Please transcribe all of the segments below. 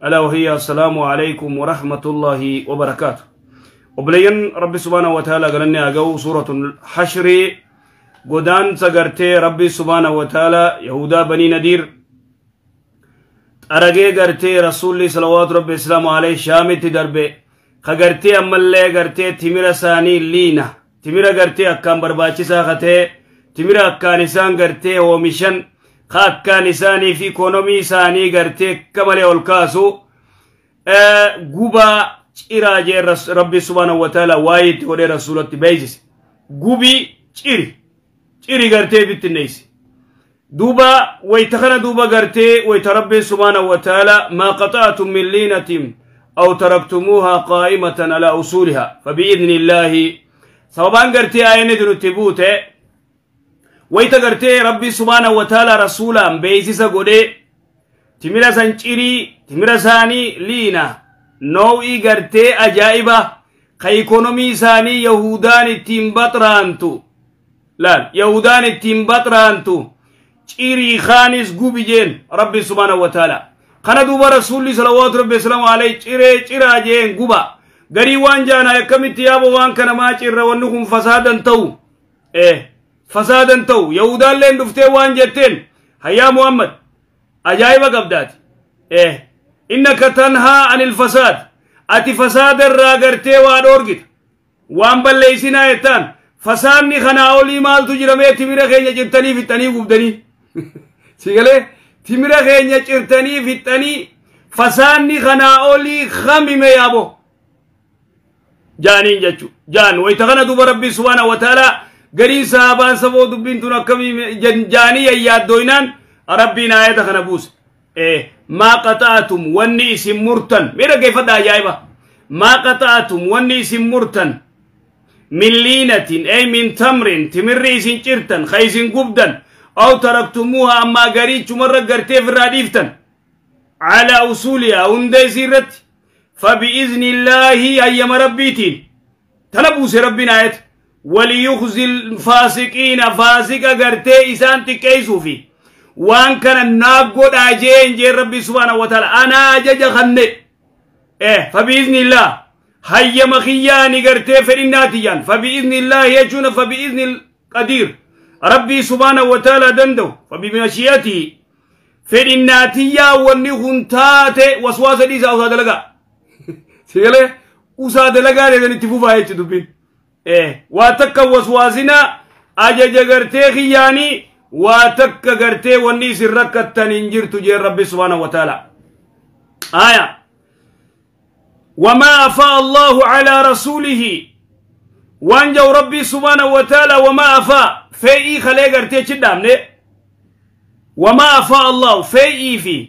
ألا وهي السلام عليكم ورحمة الله وبركاته. وبلين ربي سبحانه وتعالى قالني أجو سورة الحشر قدان سقرتي ربي سبحانه وتعالى يهودا بني ندير أرجع قرتي رسول صلوات ربي السلام عليه شامت دربه خقرتي أما اللي قرتي تمر ساني لينا تمر قرتي أكان برباچي ساخته تمر أكان إسان قرتي ومشن خاكان إساني في كونومي ساني قرتي كمالي والكاسو قبا إراجي ربي سبحانه وتعالى وايت ودي رسولة بيجس قبي إري إري قرتي بيت دوبا ويتخنا دوبا قرتي ويتربي سبحانه وتعالى ما قطعتم من لينة أو تركتموها قائمة على أصولها فبإذن الله سببان قرتي آية ندر تبوته ويتقرتي ربي سبحانه وتعالى رسولا بيسيسا قدي تميرا سنچيري تميرا ساني لينا نوعي قرتي أجائبة خيكونومي ساني يهودان تيمبطرانتو لا يهودان تيمبطرانتو چيري خانس قوبي جين ربي سبحانه وتعالى خنا دوبا رسولي صلوات ربي السلام عليه چيري چيرا جين قوبا غري وان جانا يكمي تيابو وان كان ما چيرا ونكم فسادا تو ايه فسادا تو يهودان لين دفتي وان جتين هيا محمد أجايبا قبدات ايه إنك تنهى عن الفساد أتي فساد الراغرتي وان أورغت وان بليسنا يتان فسادني خنا أولي مال تجرمي تميرا خينيا جرتني في التاني قبدني سيقالي تميرا خينيا جرتني في التاني فسادني خنا أولي خمي ميابو جانين جاتشو جان ويتغنى دوب ربي سبحانه وتعالى قرين صحابان سبو دبين تنكمي جاني ياد دوينان ربي ناية خنبوس إيه ما قطعتم وني اسم مرتن ميرا كيف دا جايبا ما قطعتم وني اسم مرتن من لينة أي من تمر تمر اسم شرتن خيس قبدا أو تركتموها أما قريت مرة قرتي في الرديفتن على أصولها وندي سيرت فبإذن الله أيام ربيتين تنبوس ربنا آيات وليخزي الفاسقين فاسق قرتي إسان تكيسو فيه وان كان ناقود أجين جي ربي سبحانه وتعالى أنا أجج خني إيه فبإذن الله هيا مخياني قرتي فرناتيان فبإذن الله يجون فبإذن القدير ربي سبحانه وتعالى دندو فبمشيئته فرناتيا ونهنتات وسواس ليسا أوساد لغا سيالي أوساد لغا لذن اتفوفا يتدبين إيه واتكا وسواسنا أجج قرتي خياني واتك غرتي وني سركت تنجرت جي ربي سبحانه وتعالى آية وما أفاء الله على رسوله وانجو ربي سبحانه وتعالى وما أفاء في خلي غرتي چدامني وما أفاء الله في في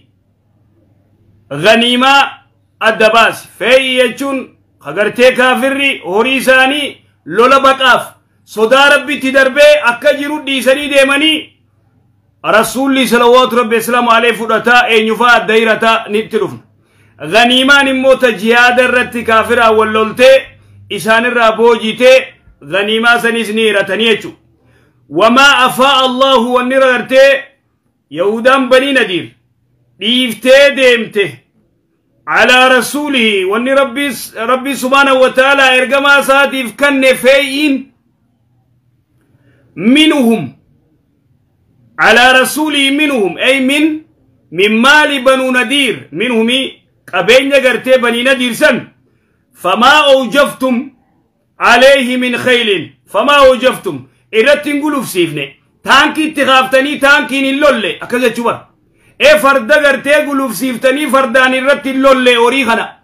غنيمة الدباس في يجون غرتي كافري هوريساني لولا بقاف صدا ربي تدربي أكجرو ديساني ديماني رسولي صلوات ربي السلام عليه فرطا اينفا دايرتا نتلفن غنيمان موت جهاد الرت كافرا ولولتي إسان الرابوجيتي غنيما سنسني رتنيتشو وما أفاء الله ونرغرتي يهودان بني ندير ديفتي ديمتي على رسوله وني ربي سبحانه وتعالى إرقما ساتيف كن فيئين منهم على رسوله منهم أي من مال بنو ندير منهم قبين قرتي بني ندير سن فما أوجفتم عليه من خيل فما أوجفتم إرتين قلوف سيفني تانكي تغافتني تانكي نلولي أكذا تشوفر إيه فرد قرتي قلوف سيفتني فرداني رتي اللولي أوريخنا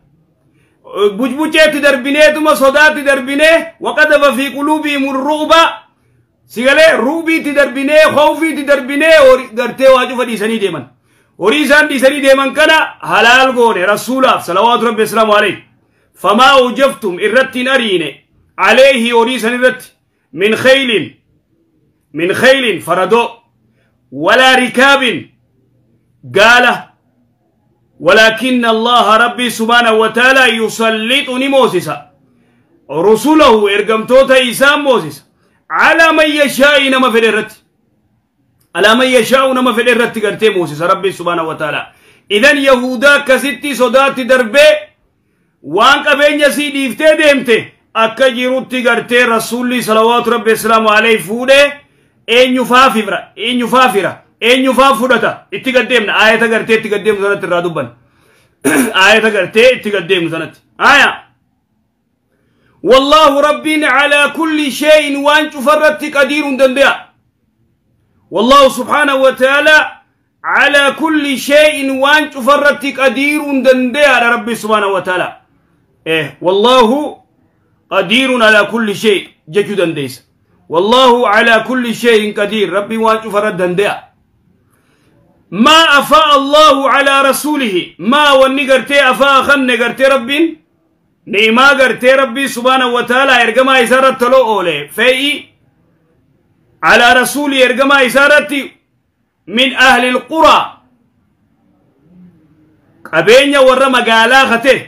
بجبجة تدربني ثم صدات تدربني وقذف في قلوبهم الرعب سيغالي روبي تدربيني خوفي تدربيني غرتي واجو فديسني ديمن وريسان ديسني ديمن كنا حلال غوني رسول صلوات ربي السلام عليه فما أوجفتم إرتين أريني عليه وريسان إرت من خيل فردو ولا ركاب قال ولكن الله ربي سبحانه وتعالى يسلطني موسيسا رسوله إرقمتوتا إسام موسيس على من يشاء نما في الرت على من يشاء نما في الرت قرتي موسيس ربي سبحانه وتعالى. Idan Yahudaa akkasitti sodaatti darbee waan qabeenya sii dhiiftee deemte akka jirutti gartee Rasuulli salawaatu rabbi islaamu alayhi fuudhee eenyufaa fira, eenyufaa fira, eenyufaa fudhata. Itti gaddeemna aayata gartee itti gaddeemnu sanatti irraa dubban, aayata gartee itti gaddeemnu sanatti. Aya, والله رب على كل شيء وان شفرت قدير دنديا. والله سبحانه وتعالى على كل شيء وان شفرت قدير دنديا ربي سبحانه وتعالى. إيه، والله قدير على كل شيء ججو دنديس. والله على كل شيء قدير، ربي وان شفرت دنديا. ما أفاء الله على رسوله، ما ونقرتي أفاء خن ربي نعما قرتي ربي سبحانه وتعالى إرقما إسارة تلو أولي فإي على رسوله إرقما إسارتي من أهل القرى قبين ورى مقالا خته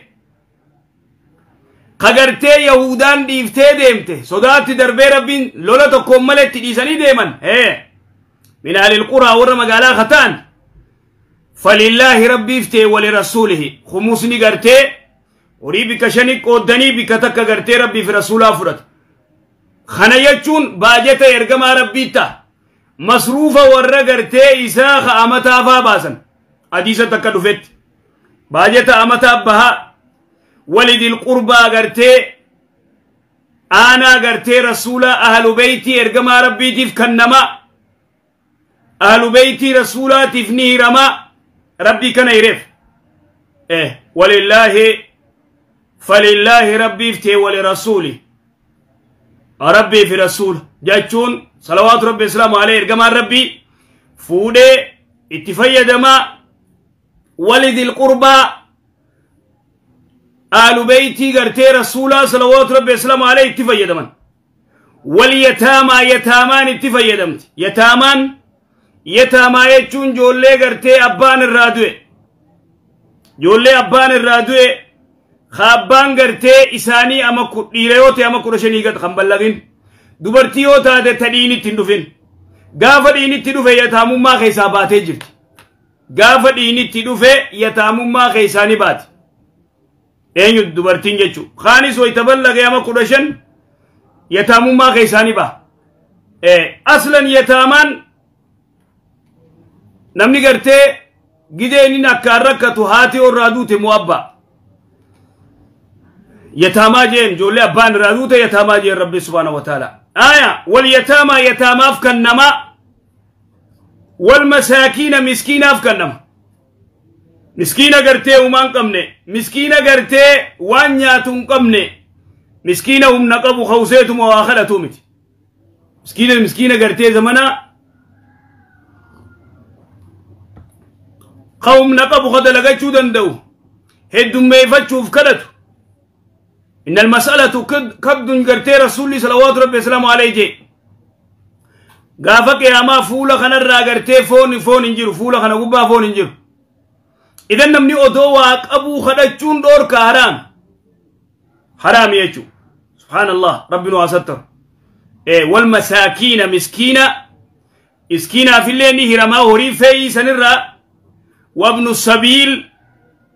قرتي يهودان ديفتي ديمته صداتي دربي ربي لولا تقوم ملت ديساني ديما. إيه، من أهل القرى ورى مقالا ختان فلله ربي افتي ولرسوله خموسني قرتي horii bika shani qooddanii bika takka gartee rabbii fi rasuulaa fudhata. Kana jechuun baajata ergamaa rabbii ta'a. Masruufa warra gartee isaa ka amataa faa baasan. Hadiisa takka dhufetti. Baajata amataa bahaa walidil qurbaa gartee aanaa gartee rasuulaa ahlu beeytii ergamaa rabbiitiif kennamaa. Ahlu beeytii rasuulaatiif ni hiramaa. Rabbii kana hireef. Walillaahi فلله ربي افتي ولرسوله ربي في رسول جاتشون صلوات ربي السلام عليه كما ربي فودي اتفيد ما ولد القربى آل بيتي قرتي رسولا صلوات ربي السلام عليه اتفيد من واليتامى يتامان اتفيدمت يتامان يتاما يجون جولي قرتي أبان الرادوي جولي أبان الرادوي خابان gartee isaanii ama dhiira yoo ta'e ama 15 gad kan ballagin dubartii yoo taate ta dhiinitti hin dhufin. Gaafa dhiinitti dhufe yataamummaa keessaa baatee jirti. Gaafa dhiinitti dhufe yataamummaa keessaa ni baati. Eenyu dubartiin jechuu kaanis wayita ballagee ama 15 yataamummaa keessaa ni ba'a. Aslan yataamaan namni gartee gidee inni akkaan rakkatu haati irraa duute mu'abbaa يتاما جين جولي أبان رادوته يتاما جين ربي سبحانه وتعالى. آية واليتاما يتاما أفكنما والمساكين مسكين أفكنما مسكين قرتي ومان قمني مسكين قرتي وانياتون قمني مسكين هم نقبوا خوزيتهم وآخرتهم مسكين مسكين قرتي زمنا قوم نقبوا خدلقتشو دندو هدو ميفتشو فكدتو. إن المسألة كبد قرتي رسولي صلوات ربي وسلامه عليه جي قافك يا ما فولا خنا الرا قرتي فون فون انجرو فولا خنا قبا فون انجرو. إذا نمني أدواك أبو خدتشون دور كهرام حرام يجو سبحان الله ربنا وستر. إيه والمساكين مسكينة مسكينة في الليل هرما هوري في سنرا وابن السبيل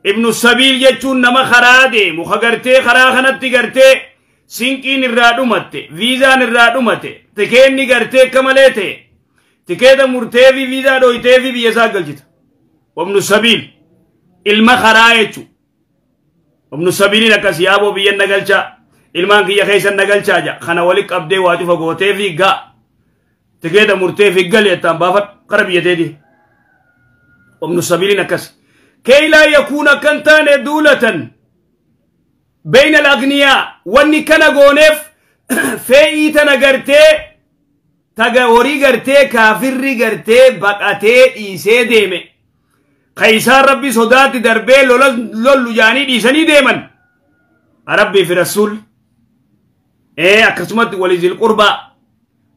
ابن السبيل jechuun nama karaa deemu ka gartee karaa kanatti gartee sinqiin irraa dhumate viizaan irraa dhumate tikeenni gartee akka malee ta'e tikeeta murtee fi viizaa dhoytee fi biyya isaa galchita. Wabnu sabiil ilma karaa jechuu. Wabnu sabiiliin akkas yaaboo biyya na galchaa ilmaan kiyya keessa na galchaa ja kana wali qabdee waa cufa gootee fi gaa tikeeta murtee fi gali jettaan baafadhu kara biyya teeti. Wabnu sabiiliin akkas. كي لا يكون كنتان دولة بين الأغنياء واني كان غونف في تنغرتي تغوري غرتي كافر غرتي بقاتي إيسي ديمي قيسار ربي صدات دربي لولو جاني ديساني ديمن ربي في رسول إيه أكسمت ولذي القربى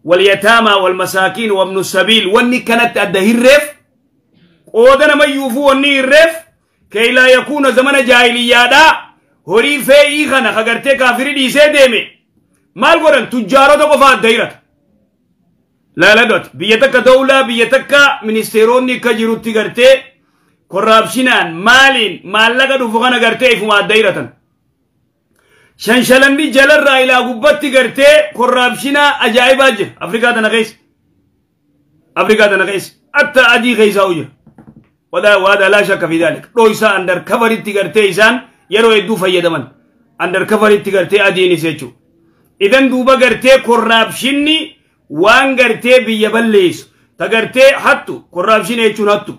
واليتامى والمساكين وابن السبيل واني كانت أدهي الرف قودنا ما يوفو وني الرف كي لا يكون زمن جاهلية دا هوري في خنا خغرتي كافري دي سي ديمي مال غورن تجارو دو قفا دايرت لا لا دوت بيتك دولة بيتك منستيروني كجيروتي غرتي Corruptionaan maaliin maallaqa dhufu kana gartee ifuma adda hiratan. Shanshalanni jalarraa ilaa gubbatti gartee corruptionaa ajaa'ibaa jira Afrikaa tana keessa. Afrikaa tana keessa. Hatta adii keessaa jira. Wadaa waada laa shakka fi daalik. Dhooysaa undercoveritti gartee isaan yeroo hedduu fayyadaman. Undercoveritti gartee adiinis jechuudha. Idan duuba gartee corruptionni waan gartee biyya balleessu. Ta gartee hattu, corruption jechuun hattu.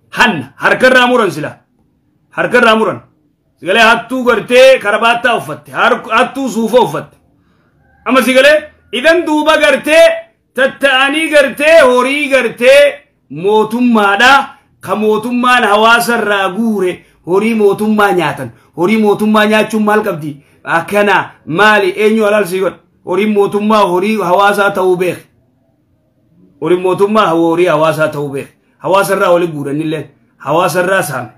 Hanna harkarraa muran sila. Harkarraa muran. Sigalee hattuu gartee karabaattaa uffatte. Hattuu suufa uffatte. Amma sigalee idan duuba gartee tatta'anii gartee horii gartee mootummaadha. Ka mootummaan hawaasarraa guure horii mootummaa nyaatan. Horii mootummaa nyaachuun maal qabdi? Akkana maali, eenyu halaal sii godha? Horiin mootummaa horii hawaasaa ta'uu beek. Horiin mootummaa horii hawaasaa ta'uu beek. Hawaasarraa wali guuranillee hawaasarraa saame.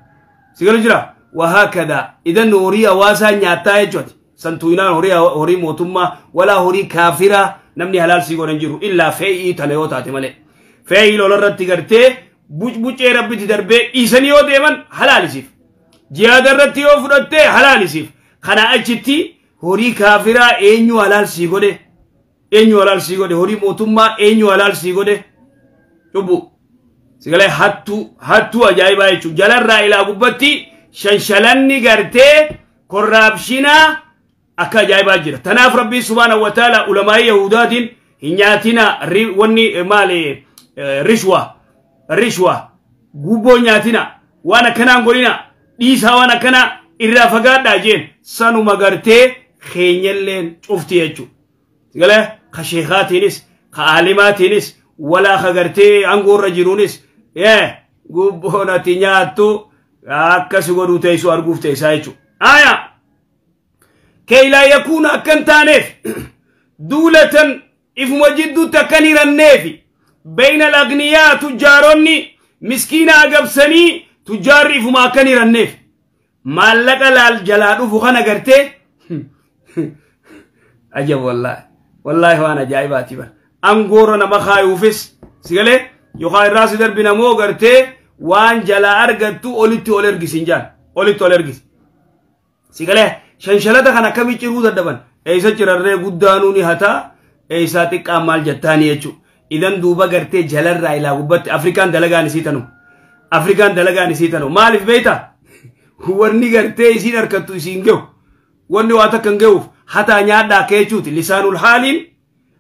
Sigalu jira? Wahaakada idan horii hawaasaa nyaattaa jechuudha. Santuinaan horii mootummaa walaa horii kaafiraa namni halaal sii godhan jiru illaa fe'ii tana yoo taate malee. Fe'ii lolarratti gartee bucee rabbitti darbee dhiisanii yoo deeman halaalisiif. Jihaada irratti yoo fudhattee halaalisiif. Kana achitti horii kaafiraa eenyu halaal sii godhe? Eenyu halaal sii godhe? Horii mootummaa eenyu halaal sii godhe? Cubbu. Sigalee hattuu ajaa'ibaa jechuudha. Jalarraa ilaa gubbatti shanshalanni gartee corruptionaa akka ajaa'ibaa jira. Tanaaf Rabbii subhaanahu wa ta'ala ulamaa'ii Yahudaatiin hin nyaatina wanni maali, rishwa gubboo nyaatina, waan akkanaan godhina, dhiisaa, waan akkanaa irraa fagaadhaa jeen. Sanuma gartee keenyalleen cufti jechuudha. Sigalee ka sheekaatiinis, ka aalimaatiinis, walaa ka gartee aangoorra jiruunis gubboon ati nyaattu akkasi godhuu teessu arguuf teessaa jechuudha. Aya! Kay laa yakuuna akkan taaneef duulatan, ifuma jidduutti akkan hiranneefi, bayna al-agniyaa, tujjaaronni miskiina agabsanii, tujjaarri ifuma akkan hiranneef maallaqa laal jalaa dhufu kana gartee. Ajab, wallaahi wallaahi, waan ajaa'ibaati bar. Angoorra nama kaayuufis sigalee yookaan irraa si darbi namoo gartee waan jalaa argattu olitti ol ergisi hin jaan, olitti ol ergisi. Sigalee shanshalata kan akkamii ciruu dadhaban? Eessa cirarree? Guddaanuu ni hataa, eessaa xiqqaan maal jettaanii jechuudha. Idan duuba gartee jalarraa ilaa gubbatti Afrikaan dalagaan isii tanu. Afrikaan dalagaan isii tanu. Maaliif beektaa? Wanni gartee isiin harkattu isiin gahu. Wanni waa takka hin gahuuf hataa nyaadhaa akka jechuuti. Lisaanul haaliin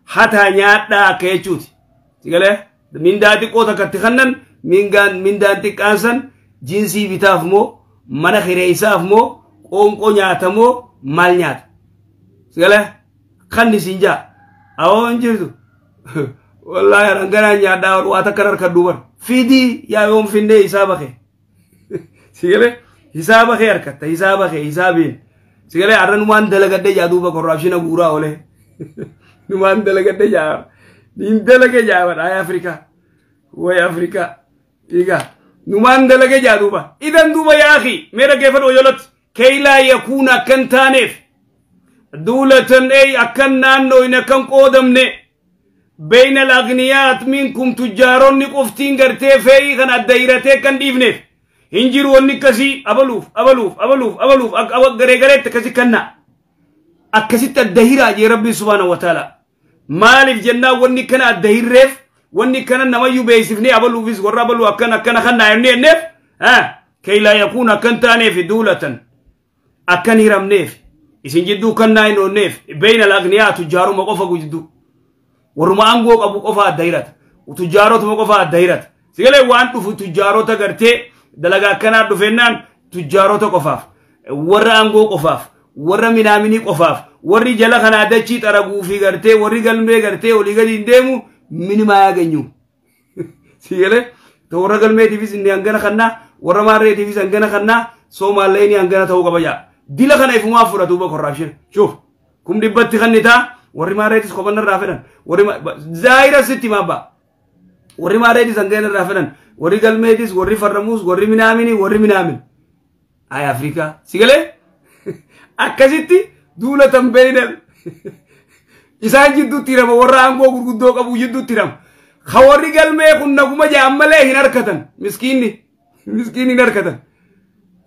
hataa nyaadhaa akka jechuuti. Sigalee mindaa xiqqoo takkatti kannan mindaan xiqqaan san jinsii bitaaf moo, mana hireessaaf moo, qoonqoo nyaata moo, maal nyaata? Sigalee kan isin jaa awoo hin jirtu. Wallaahi hanganaan nyaadhaa, waa takka harkadhu bar. Fidii yaa yoom finnee hisaaba kee. Sigalee hisaaba kee harkatta, hisaaba kee hisaabiin. Sigalee har'a numaan dalagadde jaa, duuba corruptiona guuraa oolee. Numaan dalagadde jaa. Niin dalage jaa bara, ay Afrikaa. Way Afrikaa. Egaa numaan dalage jaa duuba. Idan duuba yaa akhi, mee dhaggeeffadhu ojolatti. Kay laa yakuuna akkan taaneef. Duulatan ey akkan naannoo hin akkan qoodamne. Bayna al-aghniyaat minkum, tujjaaronni qoftiin gartee fe'ii kan adda hiratee kan dhiifneef. Hin jiru wanni akkasii, abaluuf abaluuf abaluuf abaluuf garee gareetti akkasi kanna. Akkasitti adda hiraa jee Rabbiin subhaanahu wa ta'ala. Maaliif jennaan, wanni kana adda hirreef, wanni kana namayyuu beeksifnee abaluufis warra abaluu akkana akkana kannaa jennee jenneef, kay laa yakuun akkan taaneef duulatan akkan hiramneef, isin jidduu kannaa hin oonneef, bayna al-aghniyaa, tujjaaruma qofa jidduu, warruma aangoo qabu qofa adda hirata, tujjaarotuma qofa adda hirata. Sigalee waan dhufu tujjaarota gartee dalagaa akkanaa dhufennaan tujjaarota qofaaf, warra aangoo qofaaf, warra minaaminii qofaaf, warri jala kanaa dachii xaraguu fi gartee warri galmee gartee olii gadi hin deemu minimaa yaganyu. Sigalee warra galmeetiifis inni hangana kannaa, warra maarreetiifis hangana kannaa, soomaallee inni hangana ta'uu qaba jaa. Dila kana ifumaa fudhatu ba corruption. Shuuf 100,000tti kan taa, warri maarreetis kophan irraa fedhan, warri zaayira sitti maabba, warri maarreetis hangana irraa fedhan, warri galmeetis, warri farramuus, warri minaamini, warri minaamin. Ay Afrikaa, sigalee akkasitti duulatan beeynal isaan jidduutti hirama, warra aangoo gurguddoo qabu jidduutti hirama. Ka warri galmee kun naguma ja'an malee hin harkatan miskiinni. Miskiin hin harkatan.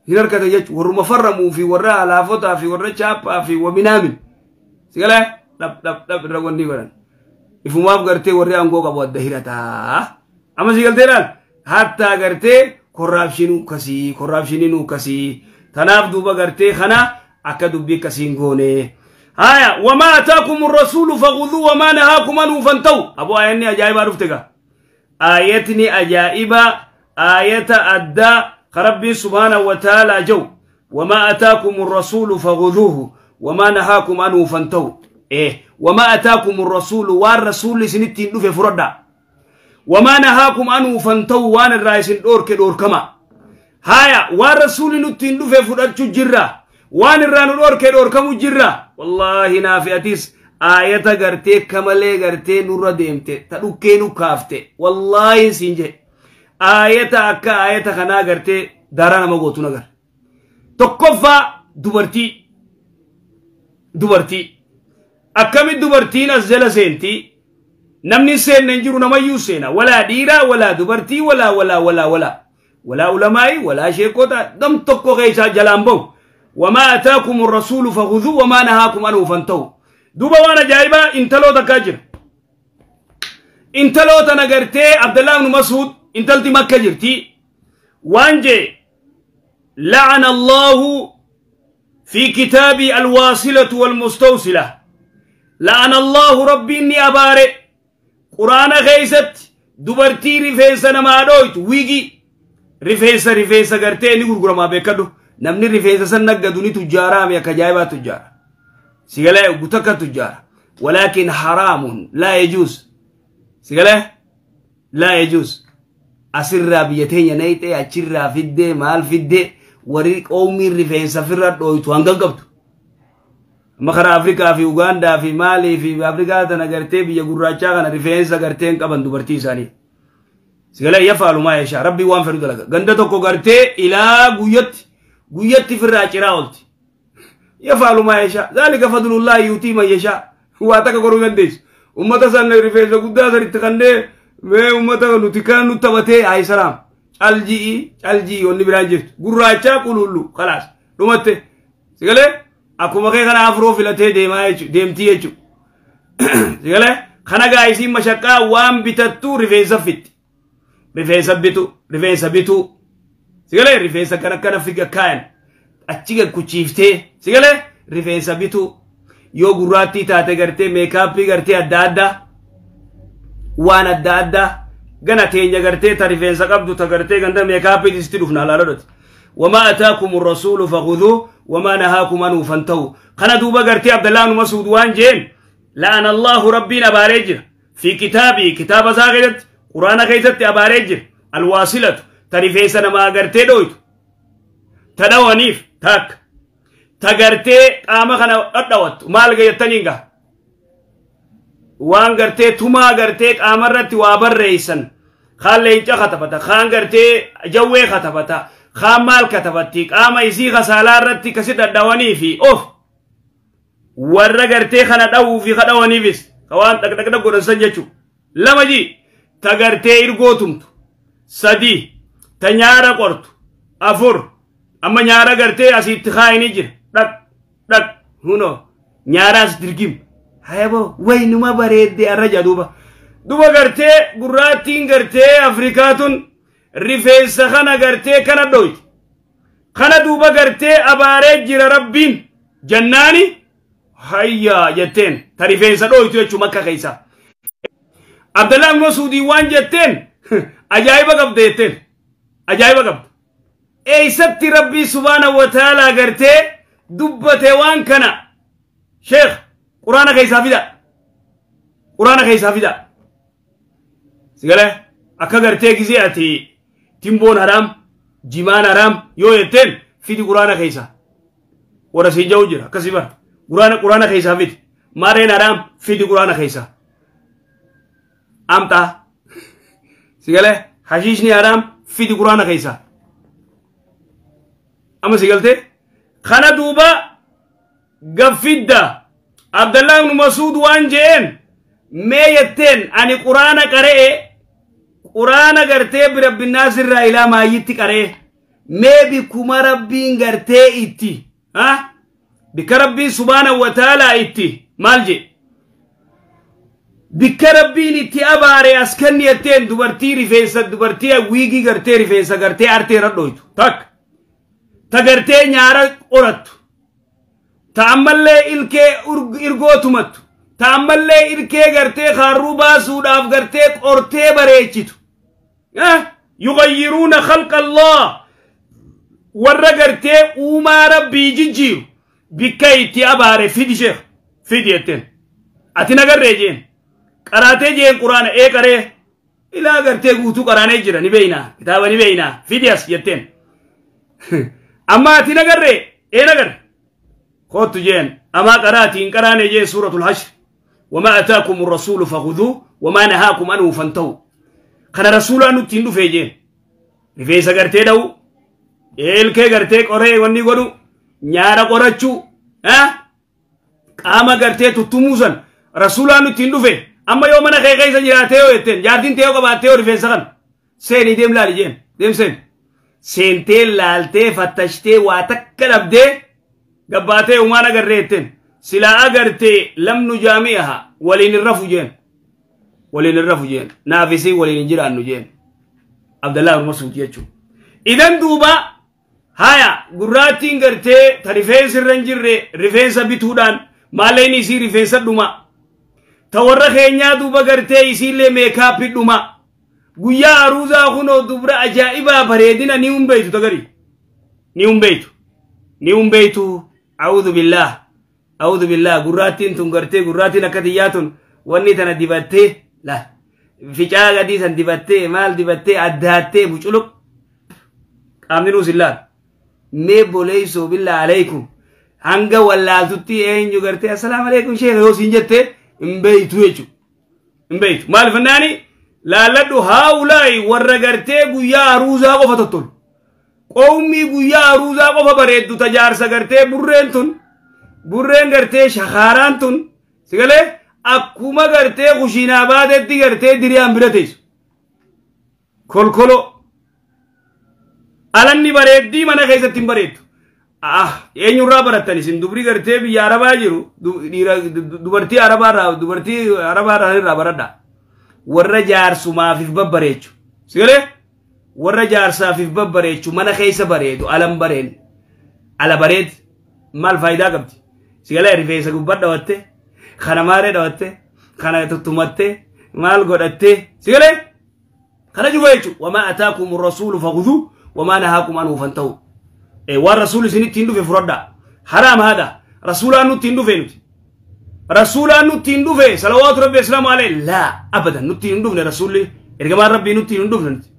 Hin harkatan jechuun warruma farramuu fi warra alaafotaa fi warra chaappaa fi waminaamin. Sigalee dhab dhab dhab irra wanni godhan. Ifumaaf gartee warri aangoo qabu adda hirataa. Amma sigaltee laal hattaa gartee korraapshinuu kasii korraapshiniinuu kasii. Tanaaf duuba gartee kana akka dubbii akkasiin goone. Haya wamaa ataakum rasuulu fakhudhuu wamaa nahaakum anhu fantahu. Aboo aayanni ajaa'ibaa dhufte gaa. Aayatni ajaa'ibaa aayata addaa ka rabbiin subhaanahu wa ta'aalaa jau wamaa ataakum rasuulu fakhudhuuhu wamaa nahaakum anhu fantahu. Wamaa ataakum rasuulu waan rasuulli isinittiin dhufe fudhadhaa. Wamaa nahaakum anhu fantahu waan irraa isin dhoorke dhoorkama. Haya waan rasuulli nuttiin dhufe fudhachuu jirra. Waan irraa nu dhoorke dhoorkamu jirra. Wallaahi naafi atis aayata gartee kamalee gartee nurra deemte ta dhukkee nu kaafte wallaahi siin jedhe. Aayata akka aayata kanaa gartee daaraa nama gootu nagar. Tokkoffaa dubartii. Dubartii. Akkamitti dubartiin as jala seenti? Namni seenne hin jiru namayyuu seena. Walaa dhiiraa walaa dubartii walaa walaa walaa walaa. Walaa ulamaa'i walaa sheekota dam tokko keessaa jalaan bahu. Wamaa ataakum rasuulu fakhudhuu wamaa nahaakum anhu fantahu. Duuba waan ajaa'ibaa intaloo takkaa jira. Intaloo tana gartee Abdallah ibn Mas'ud intalti Makka jirti. Waan jee la'ana Allahu fi kitaabi alwaasilatu walmustawsila. La'ana Allahu rabbiin ni abaare. Quraana keessatti dubartii rifeensa namaa dhooytu wiigii rifeensa rifeensa gartee ni gurguramaa beekadhu. Namni rifeensa san naggadu ni tujjaaraame akka ajaa'ibaa tujjaara. Sigalee gutakka tujjaara. Walaakin haraamun laa yajuuz. Sigalee laa yajuuz. Asirraa biyya teenya nayxee achirraa fiddee maal fiddee warri qoomiin rifeensa firra dhooytu hangam qabdu. Amma karaa Afrikaa fi Ugaandaa fi Maalii fi Afrikaa tana gartee biyya gurraachaa kana rifeensa gartee hin qaban dubartii isaanii. Sigalee yafaalu maa yashaa rabbii waan fedhu dalaga. Ganda tokko gartee ilaa guyyatti guyyatti firraa ciraa oolti. Yafaalu maa yashaa zaalika fadlullaahi yuutii man yashaa. Waa takka godhuu dandeessu. Uummata san rifeensa guddaa sanitti kannee mee uummata nuti kan nu taphatee ayi salaam. Calji'i calji'i wanni biraan jirtu. Gurraachaa qulullu khalaas dhumatte. Sigalee akkuma kee kana afroo filatee deemaa jechuudha deemtii jechuudha. Sigalee kana gaa isiin mashaqqaa waan bitattu rifeensa fitti. Rifeensa bitu rifeensa bitu. Sigalee rifeensa kana kana figa kaayan achi gad kuchiiftee sigalee rifeensa bitu yoo gurraattii taate gartee meekaappii gartee adda addaa waan adda addaa gana teenya gartee ta rifeensa qabdu ta gartee ganda meekaappii itti dhufna alaaladhoti. Wamaa ataakum rasuulu fakhudhuu wamaa nahaakum anhu fantahu. Kana duuba gartee Abdallah ibn Mas'ud waan jeen la'ana Allahu rabbiin abaaree jira. Fi kitaabii kitaaba isaa keessatti quraana keessatti abaaree jira. Alwaasilatu ta rifeensa namaa gartee dhooytu. Ta dhawaniif takka. Ta gartee qaama kana dhadhawattu maal jettaniin gaa? Waan gartee tumaa gartee qaama irratti waa barreessan. Kaan leenca katabata, kaan gartee jawwee katabata, kaan maal katabatti, qaama isii kasaalaa irratti kasi dhadhawanii fi of warra gartee kana dhawuu fi kadhawaniifis ka waan dhaqdhaqdhaq godhan san jechuudha. Lama jii ta gartee irgoo tumtu. Sadii ta nyaara qortu. Afur amma nyaara gartee asitti kaayanii jira. Dhaq dhaq hunoo nyaara as dirgim. Hayaboo waynuma bareeddee arra jaa duuba. Duuba gartee gurraattiin gartee Afrikaa tun rifeensa kana gartee kana dhoyti. Kana duuba gartee abaaree jira rabbiin jannaani hayyaa jetteen ta rifeensa dhoytu jechuun Makka keessa. Abdallah ibn Mas'uudii waan jetteen ajaa'iba qabda jetteen ajaa'iba qabda. Eessatti rabbii subhaanahu wa ta'aalaa gartee dubbate waan kana sheekh quraana keessaa fida. Quraana keessaa fida. Sigalee akka gartee gisee ati timboon haraam jimaan haraam yoo jetteen fidi quraana keessaa. Warra siin ja'u jira akkasii bara. Quraana keessaa fidi. Maareen haraam fidi quraana keessaa. Amxaa. Sigalee hashiishni haraam fidi quraana keessaa. Amma sigaltee kana duuba gaffidda Abdallah ibn Mas'ud waan je'een mee jetteen ani quraana qara'e Quraana gartee birabbinnaas irraa ilaa maayyitti qaree mee bikkuma rabbiin gartee itti bikka rabbiin subhaana wa ta'aalaa itti maal jedhe bikka rabbiin itti abaare as kenni jetteen dubartii rifeensa dubartii wiigii gartee rifeensa gartee artee irra dhoytu takka ta gartee nyaara qorattu ta ammallee ilkee irgoo tumattu ta ammallee ilkee gartee kaarruu baasuudhaaf gartee qortee bareechitu yughayyiruuna khalqa Allah warra gartee uumaa rabbii jijjiiru bikka itti abaare fidi sheekh fidi jetteen ati nagarree jeen qaraatee jeen quraana ee qaree ilaa gartee guutuu qaraanee jira ni beeynaa kitaaba ni beeynaa fidi as jetteen amma ati nagarree ee nagarre kootu jeen amaa qaraatii hin qaraane jeen suuratul hashr wamaa ataakum rasuulu fakhudhuu wamaa nahaakum anhu fantahu kana rasuulaa nutti hin dhufee jeen rifeensa gartee dha'u ilkee gartee qoree wanni godhu nyaara qorachuu qaama gartee tuttumuu san rasuulaa nutti hin dhufe amma yoo mana kee keessa jiraatee yoo jetteen jaartiin ta'ee yoo qabaattee yoo rifeensa kana seenii deem laali jeen deem seen seentee laaltee fattashtee waa takka dhabdee gabbaatee umaan agarree jetteen silaa agartee lamnu jaami'aha waliin hin rafu jeen waliin hin rafu jeen naafisii waliin hin jiraannu jeen Abdallaa ibn Mas'uud jechuudha. Idan duuba haya gurraattiin gartee ta rifeensi irra hin jirre rifeensa bituudhaan maalleen isii rifeensa dhuma ta warra keenyaa duuba gartee isiillee meekaappii dhuma guyyaa aruuzaa kunoo dubra ajaa'ibaa bareedina ni hunbeeytu tagari ni hunbeeytu ni hunbeeytu a'uudhu billaah a'uudhu billaah gurraattiin tun gartee gurraattiin akka xiyyaa tun wanni tana dibattee la ficaa gadii san dibattee maal dibattee addaattee buculuq qaamni nuus hin laal mee boleeysoo billaa alaykum hanga wallaaltutti eenyu gartee assalaamu alaykum sheekh yoo siin jette hin beeytu jechuudha hin beeytu maal fannaani laalladhu haa'ulaayi warra gartee guyyaa aruuzaa qofa tottolu qowmii guyyaa aruuzaa qofa bareeddu tajaarsa gartee burreen tun burreen gartee shakaaraan tun sigalee akkuma gartee kushiinaa baatetti gartee diriyaan bira teessu kolkolo alanni bareeddii mana keessatti hin bareeddu eenyurraa barattan isin dubri gartee biyya arabaa jiru dubartii arabaarraa dubartii arabaarraa irraa baradha warra jaarsumaafiif babbareechu sigalee warra jaarsaafif babbareechu mana keessa bareedu alan bareen ala bareed maal faayidaa qabdi sigalee rifeensa gubbaa dhawatte kana maaree dhawatte kana tuttumatte maal godhatte sigalee kana jiru jechuudha wamaa ataakum rasuulu fakhudhuu wamaa nahaakum anhu fantahu waan rasuulli isinitti hin dhufe fudhadhaa haraam haadha rasuulaan nutti hin dhufe nuti rasuulaan nutti hin dhufe salawaatu rabbi islaamu alayhi laa abadan nutti hin dhufne rasuulli ergamaan rabbii nutti hin dhufne nuti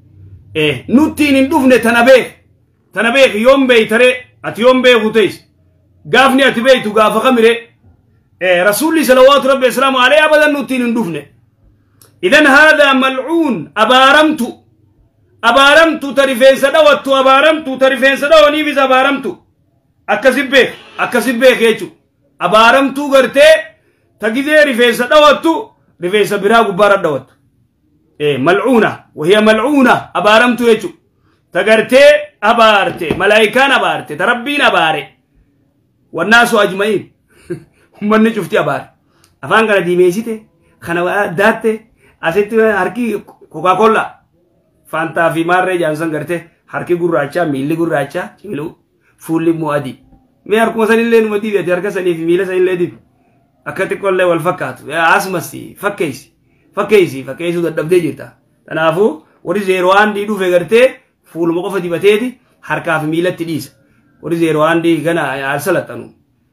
nutti hin dhufne tana beek yoom beeytare ati yoom beeku tees gaafni ati beeytu gaafa kamire rasuulli salawaatu rabbi islaamu alayhi abadan nutti hin dhufne idan haadaa malcuun abaaramtu abaaramtu ta rifeensa dhawattu abaaramtu ta rifeensa dhawaniifis abaaramtu akkasi beek jechuudha abaaramtuu gartee ta gizee rifeensa dhawattu rifeensa biraa gubbaarra dhawattu malcuuna wahiya malcuuna abaaramtu jechuudha ta gartee abaarte malaayikaan abaarte ta rabbiin abaare wannaasu ajma'iin ummanni cufti abaare afaan kana diimeessite kana daatte asitti harki kookaakollaa Fantaa fi maarree jaansan gartee harki gurraachaa miilli gurraachaa cimiluu fuulli immoo adii mee harkuma sanillee numa dibi ati harka sanii fi miila sanillee dibi akka xiqqoollee wal fakkaatu asumasi fakkeessi fakkeessi fakkeessuu dadhabdee jirta kanaafuu warri zeeroo aandii dhufe gartee fuuluma qofa dibateeti harkaa fi miilatti dhiisa warri zeeroo aandii gana alsalaxanu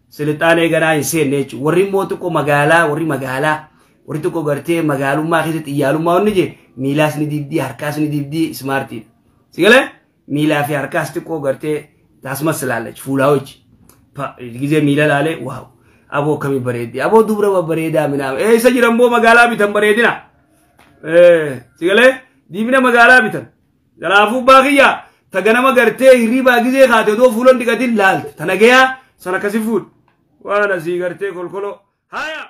silixaanee ganaa hin seenne jechuudha warri immoo xiqqoo magaalaa warri magaalaa warri xiqqoo gartee magaalummaa keessatti iyyaalummaa wanni jee miilaas ni dibdii harkaas ni dibdii ismaartiidha. Sigalee miilaa fi harkaas xiqqoo gartee taasumas ilaallach fuulaa hojii gizee miila laalee waaw aboo akkamii bareeddi aboo dubra babbareedaa minaama eessa jiran boo magaalaa bitan bareedina sigalee diimina magaalaa bitan kanaafuu baakiyyaa ta ganama gartee hirribaa gizee kaate odoo fuulan dhiqatin laalte ta nagayaa sana akkasi fuudh waan asii gartee kolkoloo haya.